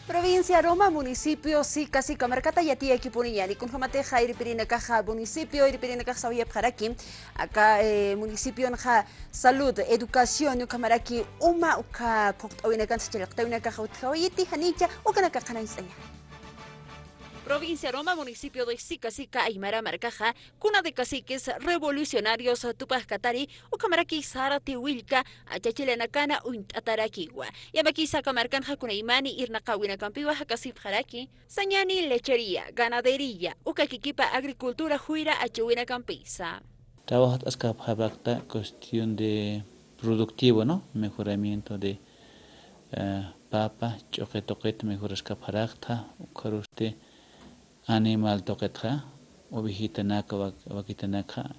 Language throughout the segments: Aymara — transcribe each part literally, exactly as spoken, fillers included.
Provincia Roma, municipio Sica Sica markata yatiyakipuniñani. Kunjamatixa irpirinakaxa municipio irpirinakax sawayapxaraki. Aka, eh, municipionxa salud, educación, ukhamaraki uma uka phuqt'awinakan sachallaqtawinakaxa utjawayiti janicha ukanaka qhanañcht'aña. Provincia Roma, municipio de Sica Sica Aymara markaxa, cuna de caciques revolucionarios tupajkatari, ukhamaraki sarati willka achachilanakana uñt'atarakiwa. Yamakisa aka markanxa kunaymani irnaqawinakampiwa jakasipxaraki, sañani lechería, ganadería, uka kikipa agricultura juyra achuwinakampisa. Trabajt'askapxapakta cuestión de productivo, ¿no? Mejoramiento de, eh, papa, ch'uqi tuqit mejoraskapxarakta, ukharusti animal tuqitxa, ovejitanaka, vak-, vaquitanakxa,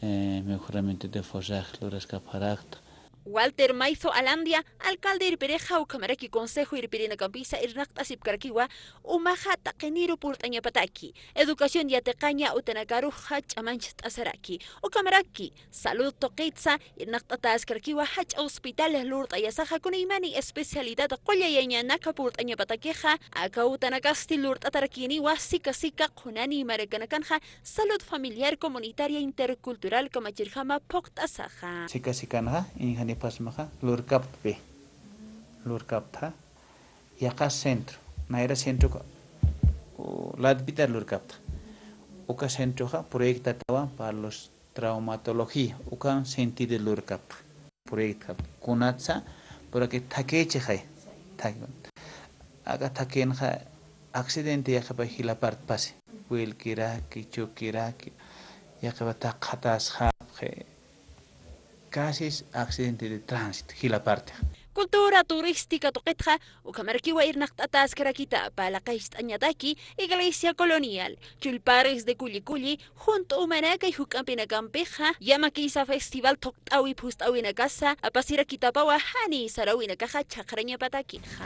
eh, mejoramiento de forraje luraskapxarakta. Walter Maizo Alandia, alcalde irpirixa ukhamaraki consejo irpirinakampisa irnaqt'asipkarakiwa, umaxa taqiniru purt'añapataki, educación yatiqaña utanakaruxa ch'amancht'asaraki, ukhamaraki salud tuqitsa irnaqt'ataskarakiwa jach'a hospital lurt'ayasaxa kunaymani especialidad qullayañanaka purt'añapatakixa, aka utanakasti lurt'atarakiniwa Sica Sica qhunani markanakanxa salud familiar comunitaria intercultural kamachirjama phuqt'asaxa. Sica Sicanxa, injanipasmaxa, lurkaptpi. Lurkaptxa, yaqas centro, nayra centro, u, ladpitar lurkaptxa. Uka centroxa proyectatawa para los traumatología, ukan sentido lurkaptxa. Proyectxa, kunatsa, porque thakichixay, thak-, aka thakinxa accidente yaqhipa jila partpasi, wilkiraki, chukiraki, yaqhipa thaqhatasxapxi, casi es accidente de tránsito, jila parte. Cultura turística tuqitxa, ukhamarakiwa irnaqt'ataskarakitapa, laqacht'añataki, iglesia colonial, chullparis de Culli Culli, junt'umanakay juk'ampinakampixa, yamakisa festival thuqt'awi phust'awinakasa, apasirakitapawa jani sarawinakaxa chhaqrañapatakixa.